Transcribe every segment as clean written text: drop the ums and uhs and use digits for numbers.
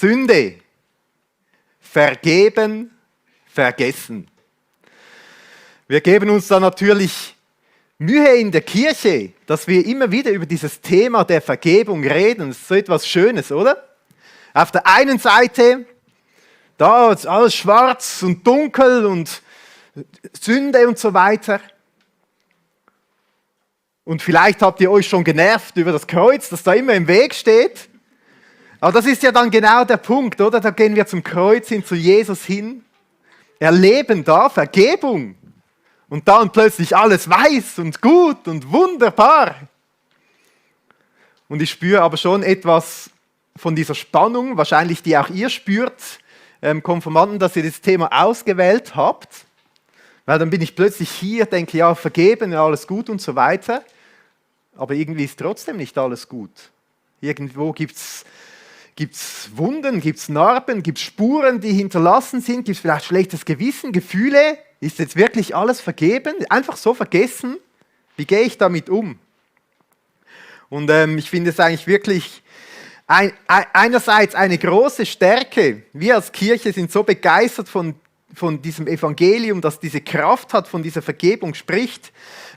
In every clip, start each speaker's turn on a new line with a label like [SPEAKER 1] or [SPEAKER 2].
[SPEAKER 1] Sünde. Vergeben, vergessen. Wir geben uns da natürlich Mühe in der Kirche, dass wir immer wieder über dieses Thema der Vergebung reden. Das ist so etwas Schönes, oder? Auf der einen Seite, da ist alles schwarz und dunkel und Sünde und so weiter. Und vielleicht habt ihr euch schon genervt über das Kreuz, das da immer im Weg steht. Aber das ist ja dann genau der Punkt, oder? Da gehen wir zum Kreuz hin, zu Jesus hin, erleben da Vergebung. Und dann plötzlich alles weiß und gut und wunderbar. Und ich spüre aber schon etwas von dieser Spannung, wahrscheinlich die auch ihr spürt, Konfirmanden, dass ihr das Thema ausgewählt habt. Weil dann bin ich plötzlich hier, denke, ja, vergeben, ja, alles gut und so weiter. Aber irgendwie ist trotzdem nicht alles gut. Irgendwo gibt es Wunden, gibt es Narben, gibt es Spuren, die hinterlassen sind, gibt es vielleicht schlechtes Gewissen, Gefühle. Ist jetzt wirklich alles vergeben? Einfach so vergessen? Wie gehe ich damit um? Und ich finde es eigentlich wirklich einerseits eine große Stärke. Wir als Kirche sind so begeistert von diesem Evangelium, das diese Kraft hat, von dieser Vergebung spricht.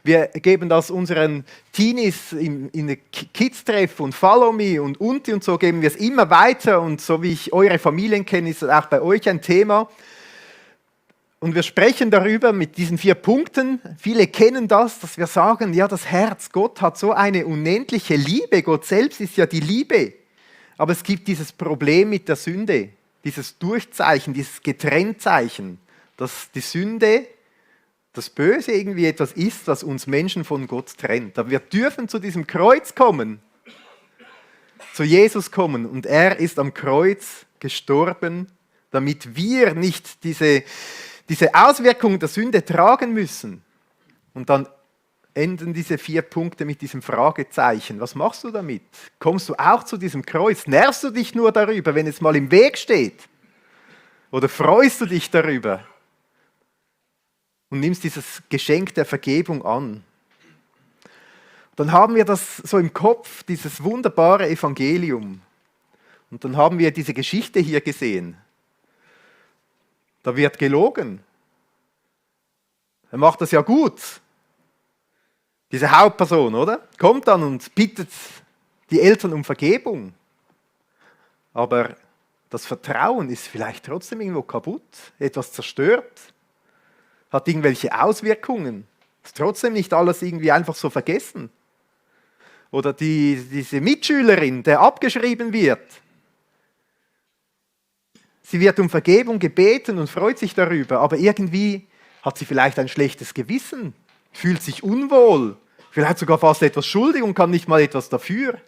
[SPEAKER 1] Wir geben das unseren Teenies in der Kids-Treff und Follow Me und Unti und so geben wir es immer weiter. Und so wie ich eure Familien kenne, ist es auch bei euch ein Thema. Und wir sprechen darüber mit diesen 4 Punkten. Viele kennen das, dass wir sagen, ja, das Herz, Gott hat so eine unendliche Liebe. Gott selbst ist ja die Liebe. Aber es gibt dieses Problem mit der Sünde, dieses Durchzeichen, dieses Getrenntzeichen, dass die Sünde, das Böse irgendwie etwas ist, was uns Menschen von Gott trennt. Aber wir dürfen zu diesem Kreuz kommen, zu Jesus kommen. Und er ist am Kreuz gestorben, damit wir nicht diese Auswirkungen der Sünde tragen müssen. Und dann enden diese 4 Punkte mit diesem Fragezeichen. Was machst du damit? Kommst du auch zu diesem Kreuz? Nervst du dich nur darüber, wenn es mal im Weg steht? Oder freust du dich darüber? Und nimmst dieses Geschenk der Vergebung an. Dann haben wir das so im Kopf, dieses wunderbare Evangelium. Und dann haben wir diese Geschichte hier gesehen. Da wird gelogen. Er macht das ja gut. Diese Hauptperson, oder? Kommt dann und bittet die Eltern um Vergebung. Aber das Vertrauen ist vielleicht trotzdem irgendwo kaputt, etwas zerstört, hat irgendwelche Auswirkungen. Ist trotzdem nicht alles irgendwie einfach so vergessen. Oder diese Mitschülerin, der abgeschrieben wird. Sie wird um Vergebung gebeten und freut sich darüber, aber irgendwie hat sie vielleicht ein schlechtes Gewissen, fühlt sich unwohl, vielleicht sogar fast etwas schuldig und kann nicht mal etwas dafür.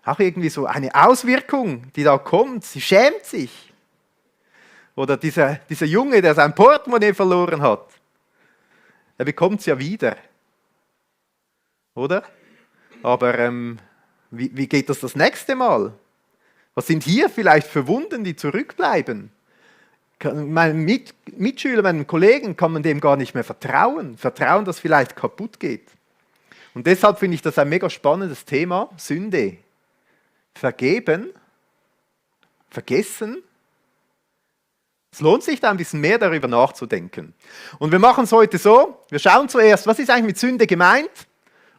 [SPEAKER 1] Auch irgendwie so eine Auswirkung, die da kommt, sie schämt sich. Oder dieser Junge, der sein Portemonnaie verloren hat, er bekommt es ja wieder. Oder? Aber wie geht das nächste Mal? Was sind hier vielleicht für Wunden, die zurückbleiben? Meinem Mitschüler, meinem Kollegen kann man dem gar nicht mehr vertrauen. Vertrauen, dass vielleicht kaputt geht. Und deshalb finde ich das ein mega spannendes Thema, Sünde. Vergeben, vergessen. Es lohnt sich da ein bisschen mehr darüber nachzudenken. Und wir machen es heute so, wir schauen zuerst, was ist eigentlich mit Sünde gemeint?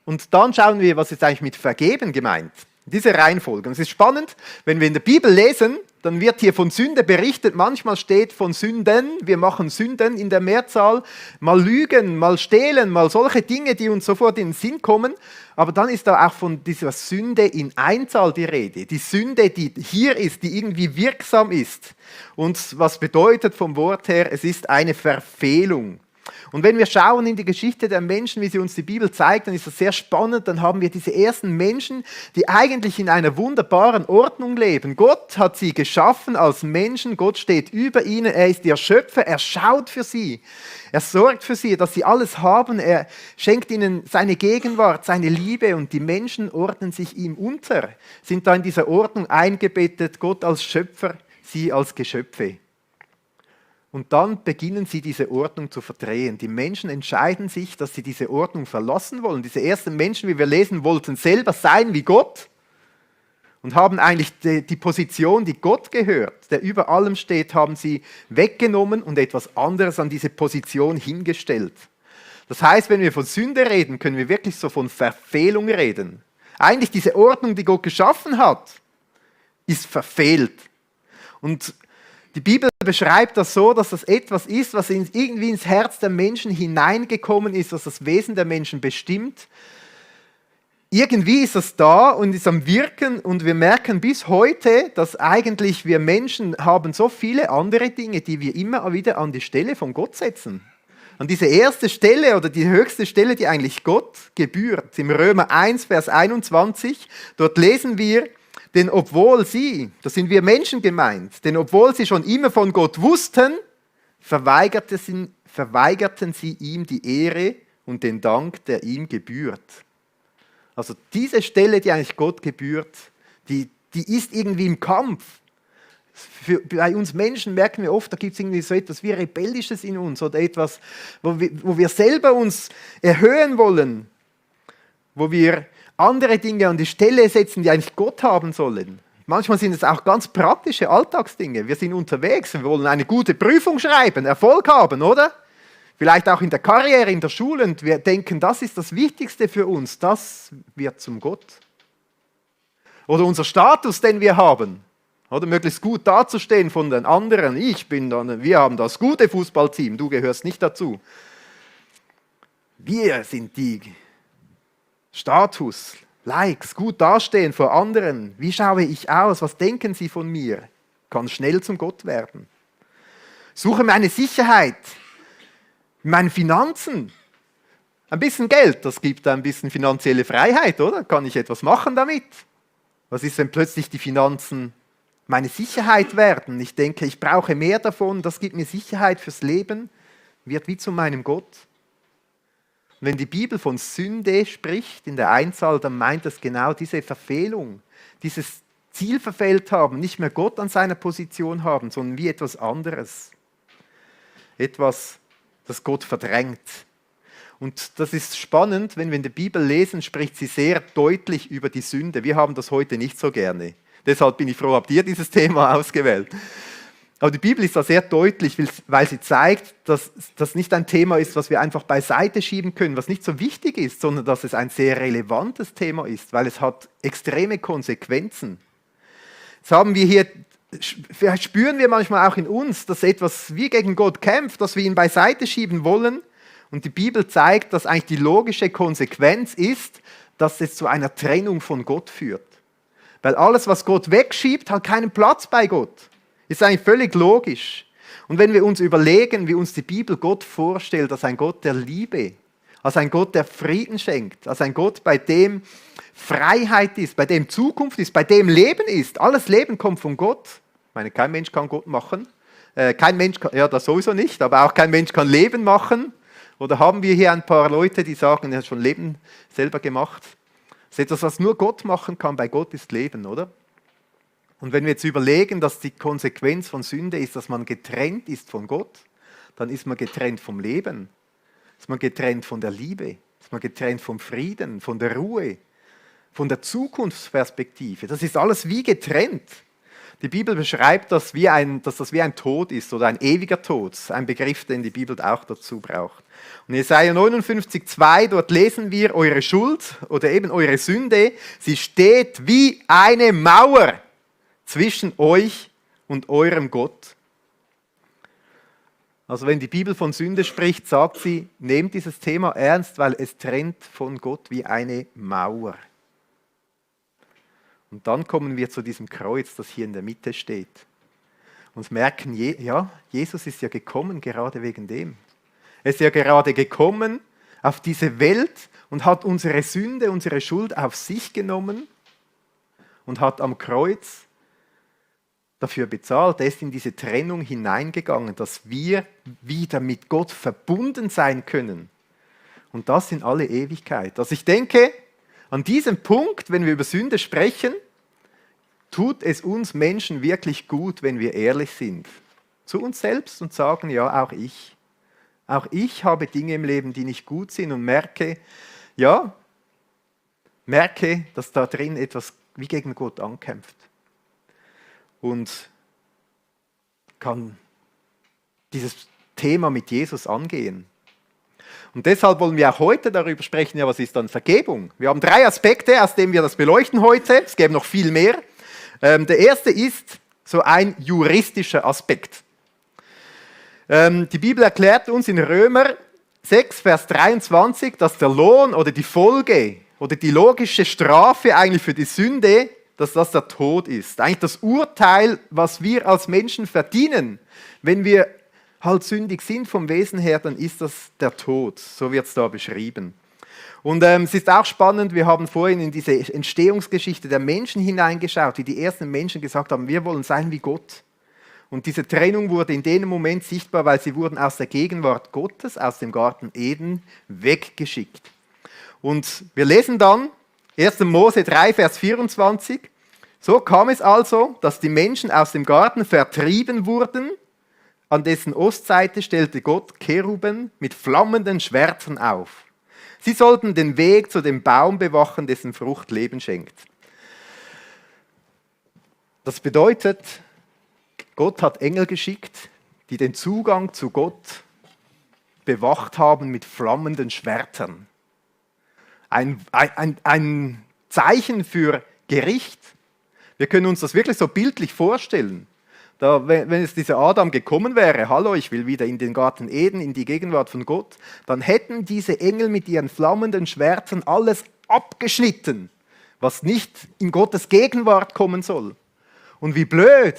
[SPEAKER 1] Und dann schauen wir, was ist eigentlich mit Vergeben gemeint. Diese Reihenfolge. Und es ist spannend, wenn wir in der Bibel lesen, dann wird hier von Sünde berichtet. Manchmal steht von Sünden, wir machen Sünden in der Mehrzahl, mal Lügen, mal Stehlen, mal solche Dinge, die uns sofort in den Sinn kommen. Aber dann ist da auch von dieser Sünde in Einzahl die Rede. Die Sünde, die hier ist, die irgendwie wirksam ist. Und was bedeutet vom Wort her, es ist eine Verfehlung. Und wenn wir schauen in die Geschichte der Menschen, wie sie uns die Bibel zeigt, dann ist das sehr spannend. Dann haben wir diese ersten Menschen, die eigentlich in einer wunderbaren Ordnung leben. Gott hat sie geschaffen als Menschen. Gott steht über ihnen. Er ist ihr Schöpfer. Er schaut für sie. Er sorgt für sie, dass sie alles haben. Er schenkt ihnen seine Gegenwart, seine Liebe. Und die Menschen ordnen sich ihm unter, sind da in dieser Ordnung eingebettet. Gott als Schöpfer, sie als Geschöpfe. Und dann beginnen sie, diese Ordnung zu verdrehen. Die Menschen entscheiden sich, dass sie diese Ordnung verlassen wollen. Diese ersten Menschen, wie wir lesen, wollten selber sein wie Gott. und haben eigentlich die Position, die Gott gehört, der über allem steht, haben sie weggenommen und etwas anderes an diese Position hingestellt. Das heißt, wenn wir von Sünde reden, können wir wirklich so von Verfehlung reden. Eigentlich diese Ordnung, die Gott geschaffen hat, ist verfehlt. Und die Bibel beschreibt das so, dass das etwas ist, was irgendwie ins Herz der Menschen hineingekommen ist, was das Wesen der Menschen bestimmt. Irgendwie ist das da und ist am Wirken und wir merken bis heute, dass eigentlich wir Menschen haben so viele andere Dinge, die wir immer wieder an die Stelle von Gott setzen. An diese erste Stelle oder die höchste Stelle, die eigentlich Gott gebührt. Im Römer 1, Vers 21, dort lesen wir, denn obwohl sie, das sind wir Menschen gemeint, denn obwohl sie schon immer von Gott wussten, verweigerten sie ihm die Ehre und den Dank, der ihm gebührt. Also diese Stelle, die eigentlich Gott gebührt, die ist irgendwie im Kampf. Bei uns Menschen merken wir oft, da gibt es irgendwie so etwas wie Rebellisches in uns oder etwas, wo wir selber uns erhöhen wollen, wo wir andere Dinge an die Stelle setzen, die eigentlich Gott haben sollen. Manchmal sind es auch ganz praktische Alltagsdinge. Wir sind unterwegs, wir wollen eine gute Prüfung schreiben, Erfolg haben, oder? Vielleicht auch in der Karriere, in der Schule und wir denken, das ist das Wichtigste für uns, das wird zum Gott. Oder unser Status, den wir haben, oder möglichst gut dazustehen von den anderen. Wir haben das gute Fußballteam, du gehörst nicht dazu. Wir sind die Status, Likes, gut dastehen vor anderen. Wie schaue ich aus? Was denken sie von mir? Kann schnell zum Gott werden. Suche meine Sicherheit. Meine Finanzen, ein bisschen Geld, das gibt ein bisschen finanzielle Freiheit, oder? Kann ich etwas machen damit? Was ist, wenn plötzlich die Finanzen meine Sicherheit werden? Ich denke, ich brauche mehr davon, das gibt mir Sicherheit fürs Leben, wird wie zu meinem Gott. Und wenn die Bibel von Sünde spricht in der Einzahl, dann meint es genau diese Verfehlung, dieses Ziel verfehlt haben, nicht mehr Gott an seiner Position haben, sondern wie etwas anderes. Etwas, das Gott verdrängt. Und das ist spannend, wenn wir in der Bibel lesen, spricht sie sehr deutlich über die Sünde. Wir haben das heute nicht so gerne. Deshalb bin ich froh, habt ihr dieses Thema ausgewählt. Aber die Bibel ist da sehr deutlich, weil sie zeigt, dass das nicht ein Thema ist, was wir einfach beiseite schieben können, was nicht so wichtig ist, sondern dass es ein sehr relevantes Thema ist, weil es hat extreme Konsequenzen. Jetzt haben wir hier vielleicht spüren wir manchmal auch in uns, dass etwas wie gegen Gott kämpft, dass wir ihn beiseite schieben wollen. Und die Bibel zeigt, dass eigentlich die logische Konsequenz ist, dass es zu einer Trennung von Gott führt. Weil alles, was Gott wegschiebt, hat keinen Platz bei Gott. Ist eigentlich völlig logisch. Und wenn wir uns überlegen, wie uns die Bibel Gott vorstellt, als ein Gott der Liebe, als ein Gott, der Frieden schenkt, als ein Gott, bei dem Freiheit ist, bei dem Zukunft ist, bei dem Leben ist. Alles Leben kommt von Gott. Ich meine, kein Mensch kann Gott machen. Kein Mensch kann, ja, das sowieso nicht, aber auch kein Mensch kann Leben machen. Oder haben wir hier ein paar Leute, die sagen, er hat schon Leben selber gemacht. Das ist etwas, was nur Gott machen kann. Bei Gott ist Leben, oder? Und wenn wir jetzt überlegen, dass die Konsequenz von Sünde ist, dass man getrennt ist von Gott, dann ist man getrennt vom Leben. Ist man getrennt von der Liebe. Ist man getrennt vom Frieden, von der Ruhe, von der Zukunftsperspektive. Das ist alles wie getrennt. Die Bibel beschreibt das, dass das wie ein Tod ist oder ein ewiger Tod. Ein Begriff, den die Bibel auch dazu braucht. Und in Jesaja 59,2, dort lesen wir, eure Schuld oder eben eure Sünde, sie steht wie eine Mauer zwischen euch und eurem Gott. Also wenn die Bibel von Sünde spricht, sagt sie, nehmt dieses Thema ernst, weil es trennt von Gott wie eine Mauer. Und dann kommen wir zu diesem Kreuz, das hier in der Mitte steht. Und merken, ja, Jesus ist ja gekommen gerade wegen dem. Er ist ja gerade gekommen auf diese Welt und hat unsere Sünde, unsere Schuld auf sich genommen und hat am Kreuz dafür bezahlt. Er ist in diese Trennung hineingegangen, dass wir wieder mit Gott verbunden sein können. Und das in alle Ewigkeit. Also ich denke, an diesem Punkt, wenn wir über Sünde sprechen, tut es uns Menschen wirklich gut, wenn wir ehrlich sind. Zu uns selbst und sagen, ja, auch ich habe Dinge im Leben, die nicht gut sind und merke, dass da drin etwas wie gegen Gott ankämpft. Und kann dieses Thema mit Jesus angehen. Und deshalb wollen wir auch heute darüber sprechen, ja, was ist dann Vergebung? Wir haben 3 Aspekte, aus denen wir das beleuchten heute. Es gäbe noch viel mehr. Der erste ist so ein juristischer Aspekt. Die Bibel erklärt uns in Römer 6, Vers 23, dass der Lohn oder die Folge oder die logische Strafe eigentlich für die Sünde, dass das der Tod ist. Eigentlich das Urteil, was wir als Menschen verdienen, wenn wir halt sündig sind vom Wesen her, dann ist das der Tod. So wird es da beschrieben. Und es ist auch spannend, wir haben vorhin in diese Entstehungsgeschichte der Menschen hineingeschaut, wie die ersten Menschen gesagt haben, wir wollen sein wie Gott. Und diese Trennung wurde in dem Moment sichtbar, weil sie wurden aus der Gegenwart Gottes, aus dem Garten Eden, weggeschickt. Und wir lesen dann 1. Mose 3, Vers 24. So kam es also, dass die Menschen aus dem Garten vertrieben wurden. An dessen Ostseite stellte Gott Keruben mit flammenden Schwertern auf. Sie sollten den Weg zu dem Baum bewachen, dessen Frucht Leben schenkt. Das bedeutet, Gott hat Engel geschickt, die den Zugang zu Gott bewacht haben mit flammenden Schwertern. Ein Zeichen für Gericht. Wir können uns das wirklich so bildlich vorstellen. Wenn es dieser Adam gekommen wäre, hallo, ich will wieder in den Garten Eden, in die Gegenwart von Gott, dann hätten diese Engel mit ihren flammenden Schwertern alles abgeschnitten, was nicht in Gottes Gegenwart kommen soll. Und wie blöd,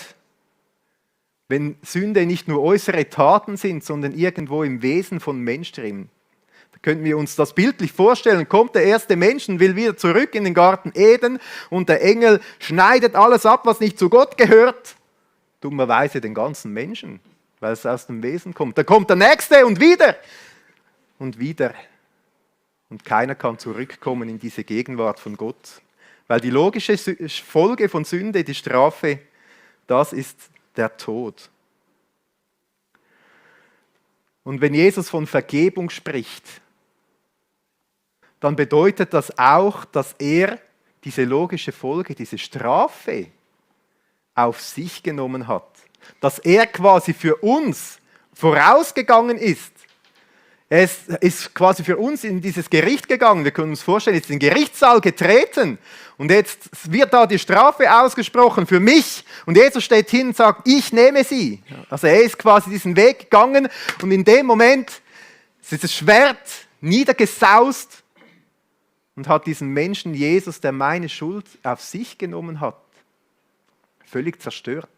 [SPEAKER 1] wenn Sünde nicht nur äußere Taten sind, sondern irgendwo im Wesen von Mensch drin. Da könnten wir uns das bildlich vorstellen. Kommt der erste Mensch und will wieder zurück in den Garten Eden und der Engel schneidet alles ab, was nicht zu Gott gehört. Dummerweise den ganzen Menschen, weil es aus dem Wesen kommt. Da kommt der Nächste und wieder. Und wieder. Und keiner kann zurückkommen in diese Gegenwart von Gott. Weil die logische Folge von Sünde, die Strafe, das ist der Tod. Und wenn Jesus von Vergebung spricht, dann bedeutet das auch, dass er diese logische Folge, diese Strafe auf sich genommen hat. Dass er quasi für uns vorausgegangen ist. Er ist quasi für uns in dieses Gericht gegangen. Wir können uns vorstellen, jetzt in den Gerichtssaal getreten und jetzt wird da die Strafe ausgesprochen für mich und Jesus steht hin und sagt, ich nehme sie. Also er ist quasi diesen Weg gegangen und in dem Moment ist dieses Schwert niedergesaust und hat diesen Menschen Jesus, der meine Schuld auf sich genommen hat, völlig zerstört.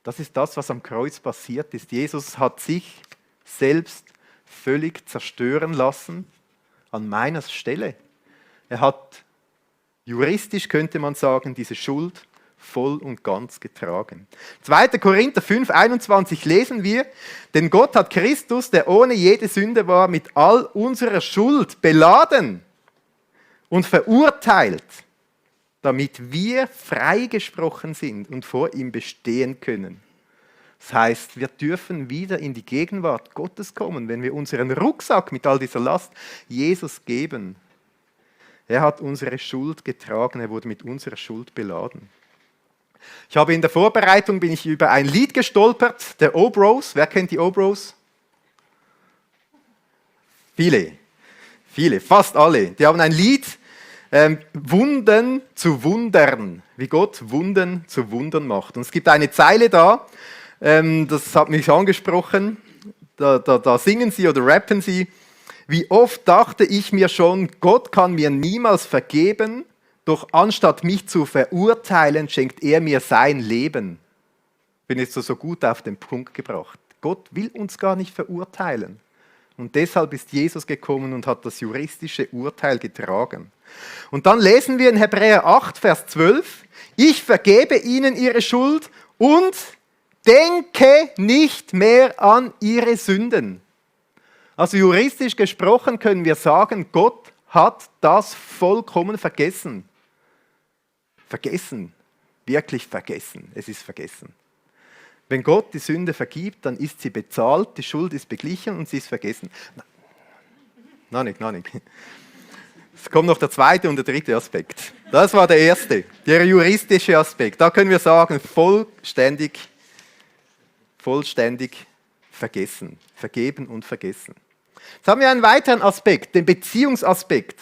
[SPEAKER 1] Das ist das, was am Kreuz passiert ist. Jesus hat sich selbst völlig zerstören lassen an meiner Stelle. Er hat, juristisch könnte man sagen, diese Schuld voll und ganz getragen. 2. Korinther 5, 21 lesen wir, denn Gott hat Christus, der ohne jede Sünde war, mit all unserer Schuld beladen und verurteilt, damit wir freigesprochen sind und vor ihm bestehen können. Das heißt, wir dürfen wieder in die Gegenwart Gottes kommen, wenn wir unseren Rucksack mit all dieser Last Jesus geben. Er hat unsere Schuld getragen, er wurde mit unserer Schuld beladen. Ich habe in der Vorbereitung bin ich über ein Lied gestolpert, der Obros. Wer kennt die Obros? Viele, fast alle. Die haben ein Lied, Wunden zu Wundern, wie Gott Wunden zu Wundern macht. Und es gibt eine Zeile da, das hat mich angesprochen, da singen sie oder rappen sie, wie oft dachte ich mir schon, Gott kann mir niemals vergeben, doch anstatt mich zu verurteilen, schenkt er mir sein Leben. Bin jetzt so gut auf den Punkt gebracht. Gott will uns gar nicht verurteilen. Und deshalb ist Jesus gekommen und hat das juristische Urteil getragen. Und dann lesen wir in Hebräer 8, Vers 12, ich vergebe ihnen ihre Schuld und denke nicht mehr an ihre Sünden. Also juristisch gesprochen können wir sagen, Gott hat das vollkommen vergessen. Vergessen, wirklich vergessen, es ist vergessen. Wenn Gott die Sünde vergibt, dann ist sie bezahlt, die Schuld ist beglichen und sie ist vergessen. Noch nicht. Es kommt noch der zweite und der dritte Aspekt. Das war der erste, der juristische Aspekt. Da können wir sagen, vollständig vergessen. Vergeben und vergessen. Jetzt haben wir einen weiteren Aspekt, den Beziehungsaspekt.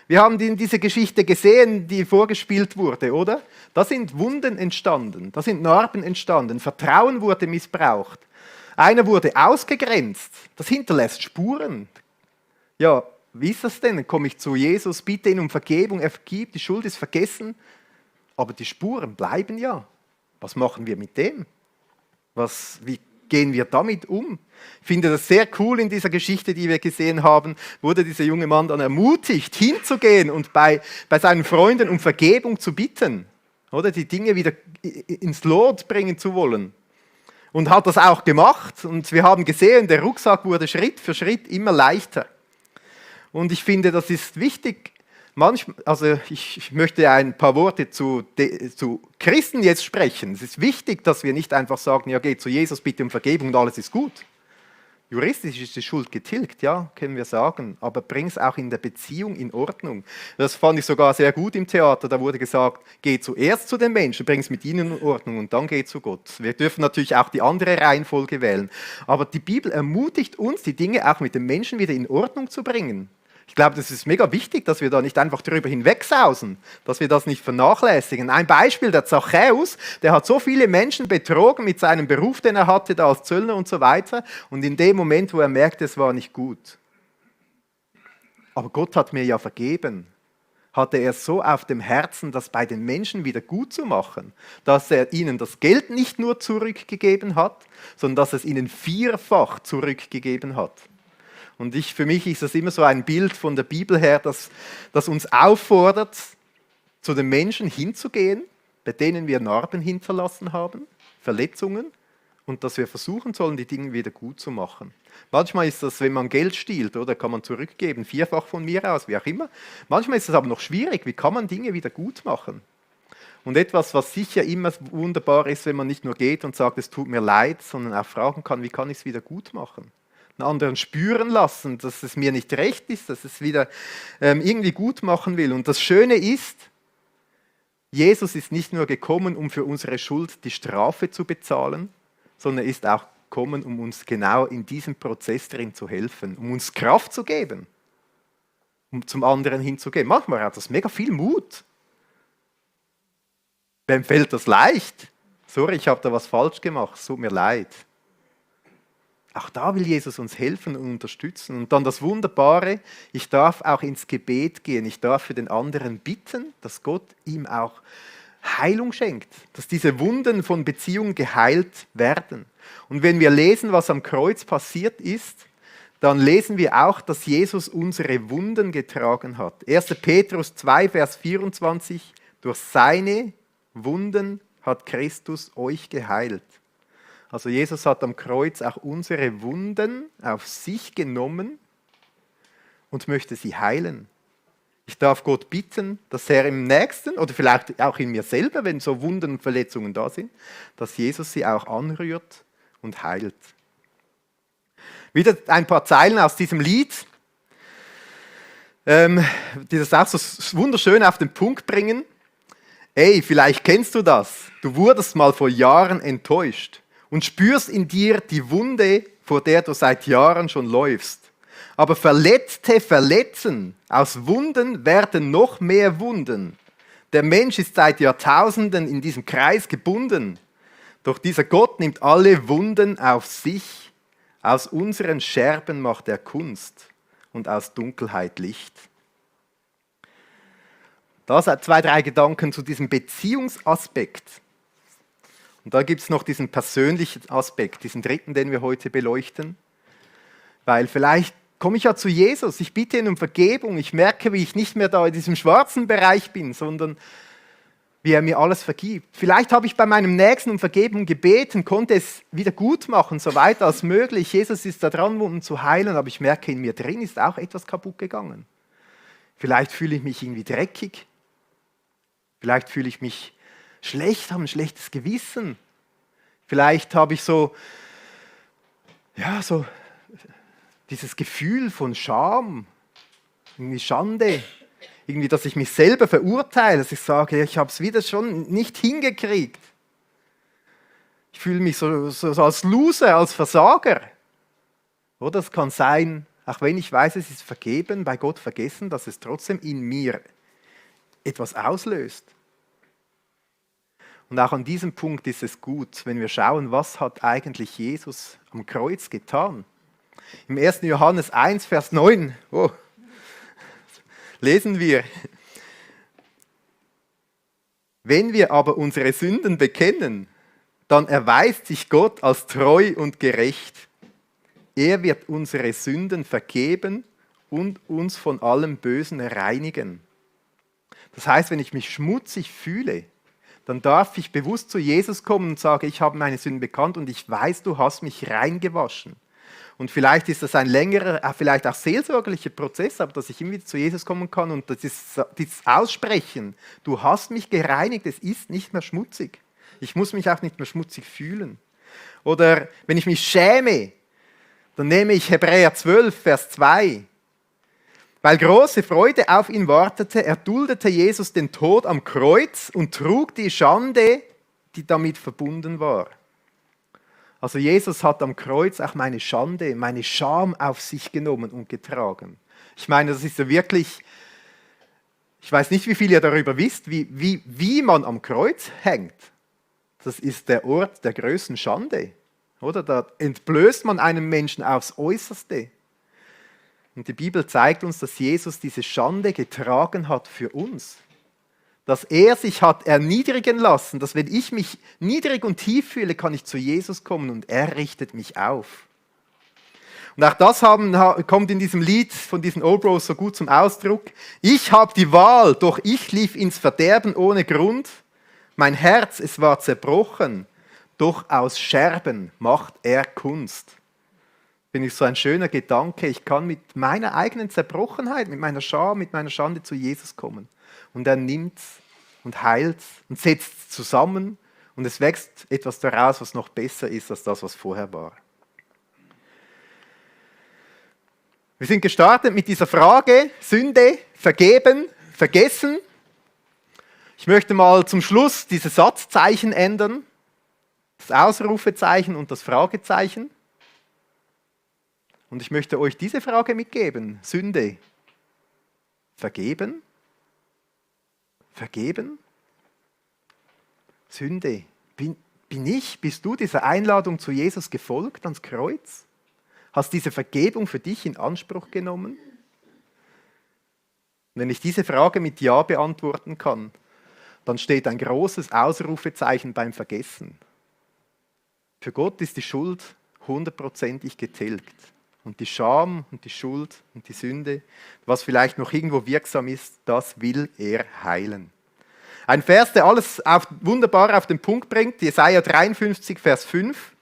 [SPEAKER 1] Wir haben in dieser Geschichte gesehen, die vorgespielt wurde, oder? Da sind Wunden entstanden, da sind Narben entstanden, Vertrauen wurde missbraucht. Einer wurde ausgegrenzt, das hinterlässt Spuren. Ja, wie ist das denn? Dann komme ich zu Jesus, bitte ihn um Vergebung, er vergibt, die Schuld ist vergessen, aber die Spuren bleiben ja. Was machen wir mit dem? Wie gehen wir damit um? Ich finde das sehr cool in dieser Geschichte, die wir gesehen haben, wurde dieser junge Mann dann ermutigt, hinzugehen und bei seinen Freunden um Vergebung zu bitten, oder die Dinge wieder ins Lot bringen zu wollen. Und hat das auch gemacht und wir haben gesehen, der Rucksack wurde Schritt für Schritt immer leichter. Und ich finde, das ist wichtig. Also ich möchte ein paar Worte zu Christen jetzt sprechen. Es ist wichtig, dass wir nicht einfach sagen, ja, geh zu Jesus, bitte um Vergebung und alles ist gut. Juristisch ist die Schuld getilgt, ja, können wir sagen, aber bring es auch in der Beziehung in Ordnung. Das fand ich sogar sehr gut im Theater, da wurde gesagt, geh zuerst zu den Menschen, bring es mit ihnen in Ordnung und dann geh zu Gott. Wir dürfen natürlich auch die andere Reihenfolge wählen, aber die Bibel ermutigt uns, die Dinge auch mit den Menschen wieder in Ordnung zu bringen. Ich glaube, das ist mega wichtig, dass wir da nicht einfach drüber hinwegsausen, dass wir das nicht vernachlässigen. Ein Beispiel, der Zachäus, der hat so viele Menschen betrogen mit seinem Beruf, den er hatte, da als Zöllner und so weiter. Und in dem Moment, wo er merkte, es war nicht gut. Aber Gott hat mir ja vergeben. Hatte er so auf dem Herzen, das bei den Menschen wieder gut zu machen, dass er ihnen das Geld nicht nur zurückgegeben hat, sondern dass er es ihnen vierfach zurückgegeben hat. Und für mich ist das immer so ein Bild von der Bibel her, das uns auffordert, zu den Menschen hinzugehen, bei denen wir Narben hinterlassen haben, Verletzungen, und dass wir versuchen sollen, die Dinge wieder gut zu machen. Manchmal ist das, wenn man Geld stiehlt, oder kann man zurückgeben, vierfach von mir aus, wie auch immer. Manchmal ist es aber noch schwierig, wie kann man Dinge wieder gut machen? Und etwas, was sicher immer wunderbar ist, wenn man nicht nur geht und sagt, es tut mir leid, sondern auch fragen kann, wie kann ich es wieder gut machen? Den anderen spüren lassen, dass es mir nicht recht ist, dass es wieder irgendwie gut machen will. Und das Schöne ist, Jesus ist nicht nur gekommen, um für unsere Schuld die Strafe zu bezahlen, sondern er ist auch gekommen, um uns genau in diesem Prozess drin zu helfen, um uns Kraft zu geben, um zum anderen hinzugehen. Manchmal hat das mega viel Mut. Wem fällt das leicht? Sorry, ich habe da was falsch gemacht, es tut mir leid. Auch da will Jesus uns helfen und unterstützen. Und dann das Wunderbare, ich darf auch ins Gebet gehen. Ich darf für den anderen bitten, dass Gott ihm auch Heilung schenkt, dass diese Wunden von Beziehungen geheilt werden. Und wenn wir lesen, was am Kreuz passiert ist, dann lesen wir auch, dass Jesus unsere Wunden getragen hat. 1. Petrus 2, Vers 24, durch seine Wunden hat Christus euch geheilt. Also Jesus hat am Kreuz auch unsere Wunden auf sich genommen und möchte sie heilen. Ich darf Gott bitten, dass er im Nächsten oder vielleicht auch in mir selber, wenn so Wunden und Verletzungen da sind, dass Jesus sie auch anrührt und heilt. Wieder ein paar Zeilen aus diesem Lied, die das auch so wunderschön auf den Punkt bringen. Ey, vielleicht kennst du das. Du wurdest mal vor Jahren enttäuscht und spürst in dir die Wunde, vor der du seit Jahren schon läufst. Aber Verletzte verletzen, aus Wunden werden noch mehr Wunden. Der Mensch ist seit Jahrtausenden in diesem Kreis gebunden. Doch dieser Gott nimmt alle Wunden auf sich. Aus unseren Scherben macht er Kunst und aus Dunkelheit Licht. Das sind 2, 3 Gedanken zu diesem Beziehungsaspekt. Und da gibt es noch diesen persönlichen Aspekt, diesen dritten, den wir heute beleuchten. Weil vielleicht komme ich ja zu Jesus, ich bitte ihn um Vergebung, ich merke, wie ich nicht mehr da in diesem schwarzen Bereich bin, sondern wie er mir alles vergibt. Vielleicht habe ich bei meinem Nächsten um Vergebung gebeten, konnte es wieder gut machen, so weit als möglich. Jesus ist da dran, um zu heilen, aber ich merke, in mir drin ist auch etwas kaputt gegangen. Vielleicht fühle ich mich irgendwie dreckig. Vielleicht fühle ich mich schlecht, habe ein schlechtes Gewissen. Vielleicht habe ich so dieses Gefühl von Scham, irgendwie Schande. irgendwie, dass ich mich selber verurteile, dass ich sage, ich habe es wieder schon nicht hingekriegt. Ich fühle mich so als Loser, als Versager. Oder es kann sein, auch wenn ich weiß, es ist vergeben, bei Gott vergessen, dass es trotzdem in mir etwas auslöst. Und auch an diesem Punkt ist es gut, wenn wir schauen, was hat eigentlich Jesus am Kreuz getan. Im 1. Johannes 1, Vers 9 lesen wir: Wenn wir aber unsere Sünden bekennen, dann erweist sich Gott als treu und gerecht. Er wird unsere Sünden vergeben und uns von allem Bösen reinigen. Das heißt, wenn ich mich schmutzig fühle, dann darf ich bewusst zu Jesus kommen und sagen, ich habe meine Sünden bekannt und ich weiß, du hast mich reingewaschen. Und vielleicht ist das ein längerer, vielleicht auch seelsorgerlicher Prozess, aber dass ich immer wieder zu Jesus kommen kann und dieses Aussprechen, du hast mich gereinigt, es ist nicht mehr schmutzig. Ich muss mich auch nicht mehr schmutzig fühlen. Oder wenn ich mich schäme, dann nehme ich Hebräer 12, Vers 2. Weil große Freude auf ihn wartete, erduldete Jesus den Tod am Kreuz und trug die Schande, die damit verbunden war. Also Jesus hat am Kreuz auch meine Schande, meine Scham auf sich genommen und getragen. Ich meine, das ist ja wirklich, ich weiß nicht, wie viel ihr darüber wisst, wie man am Kreuz hängt. Das ist der Ort der größten Schande. Oder? Da entblößt man einen Menschen aufs Äußerste. Und die Bibel zeigt uns, dass Jesus diese Schande getragen hat für uns. Dass er sich hat erniedrigen lassen, dass wenn ich mich niedrig und tief fühle, kann ich zu Jesus kommen und er richtet mich auf. Und auch das kommt in diesem Lied von diesen Old Bros so gut zum Ausdruck. Ich habe die Wahl, doch ich lief ins Verderben ohne Grund. Mein Herz, es war zerbrochen, doch aus Scherben macht er Kunst. Finde ich so ein schöner Gedanke. Ich kann mit meiner eigenen Zerbrochenheit, mit meiner Scham, mit meiner Schande zu Jesus kommen. Und er nimmt und heilt und setzt zusammen und es wächst etwas daraus, was noch besser ist als das, was vorher war. Wir sind gestartet mit dieser Frage, Sünde, vergeben, vergessen. Ich möchte mal zum Schluss diese Satzzeichen ändern. Das Ausrufezeichen und das Fragezeichen. Und ich möchte euch diese Frage mitgeben. Sünde, vergeben? Vergeben? Sünde. Bist du dieser Einladung zu Jesus gefolgt ans Kreuz? Hast diese Vergebung für dich in Anspruch genommen? Wenn ich diese Frage mit Ja beantworten kann, dann steht ein großes Ausrufezeichen beim Vergessen. Für Gott ist die Schuld 100%ig getilgt. Und die Scham und die Schuld und die Sünde, was vielleicht noch irgendwo wirksam ist, das will er heilen. Ein Vers, der alles wunderbar auf den Punkt bringt, Jesaja 53, Vers 5.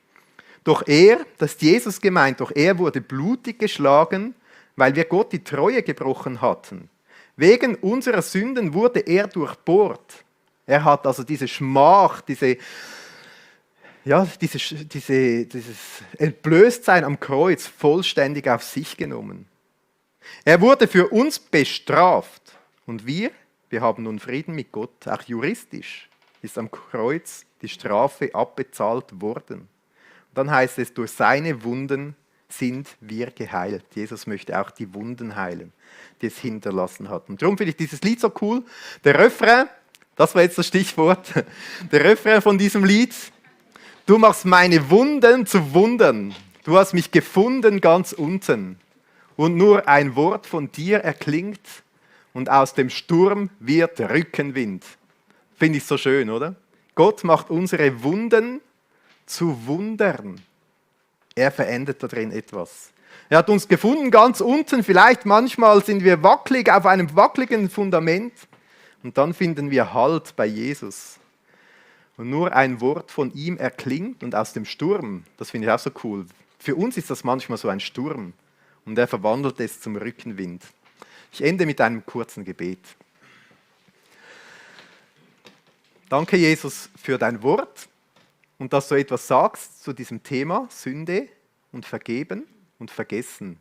[SPEAKER 1] Doch er, das ist Jesus gemeint, doch er wurde blutig geschlagen, weil wir Gott die Treue gebrochen hatten. Wegen unserer Sünden wurde er durchbohrt. Er hat also diese Schmach, dieses Entblößtsein am Kreuz vollständig auf sich genommen. Er wurde für uns bestraft und wir haben nun Frieden mit Gott. Auch juristisch ist am Kreuz die Strafe abbezahlt worden. Und dann heißt es, durch seine Wunden sind wir geheilt. Jesus möchte auch die Wunden heilen, die es hinterlassen hat. Und darum finde ich dieses Lied so cool. Der Refrain, das war jetzt das Stichwort, der Refrain von diesem Lied: Du machst meine Wunden zu Wundern. Du hast mich gefunden ganz unten. Und nur ein Wort von dir erklingt und aus dem Sturm wird Rückenwind. Finde ich so schön, oder? Gott macht unsere Wunden zu Wundern. Er verändert da drin etwas. Er hat uns gefunden ganz unten. Vielleicht manchmal sind wir wackelig auf einem wackeligen Fundament. Und dann finden wir Halt bei Jesus. Und nur ein Wort von ihm erklingt und aus dem Sturm, das finde ich auch so cool. Für uns ist das manchmal so ein Sturm und er verwandelt es zum Rückenwind. Ich ende mit einem kurzen Gebet. Danke, Jesus, für dein Wort und dass du etwas sagst zu diesem Thema Sünde und Vergeben und Vergessen.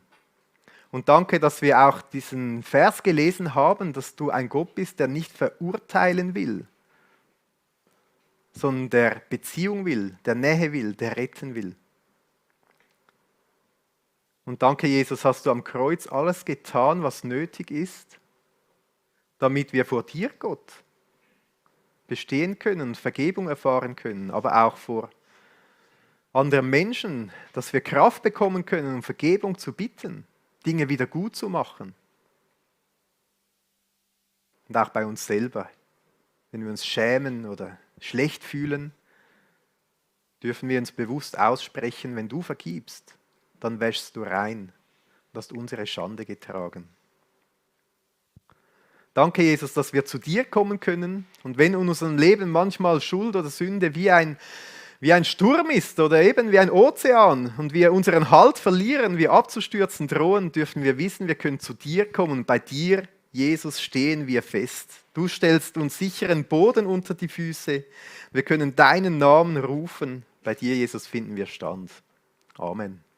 [SPEAKER 1] Und danke, dass wir auch diesen Vers gelesen haben, dass du ein Gott bist, der nicht verurteilen will, sondern der Beziehung will, der Nähe will, der retten will. Und danke, Jesus, hast du am Kreuz alles getan, was nötig ist, damit wir vor dir, Gott, bestehen können, Vergebung erfahren können, aber auch vor anderen Menschen, dass wir Kraft bekommen können, um Vergebung zu bitten, Dinge wieder gut zu machen. Und auch bei uns selber, wenn wir uns schämen oder schlecht fühlen, dürfen wir uns bewusst aussprechen, wenn du vergibst, dann wäschst du rein und hast unsere Schande getragen. Danke, Jesus, dass wir zu dir kommen können und wenn in unserem Leben manchmal Schuld oder Sünde wie ein Sturm ist oder eben wie ein Ozean und wir unseren Halt verlieren, wir abzustürzen drohen, dürfen wir wissen, wir können zu dir kommen und bei dir, Jesus, stehen wir fest. Du stellst uns sicheren Boden unter die Füße. Wir können deinen Namen rufen. Bei dir, Jesus, finden wir Stand. Amen.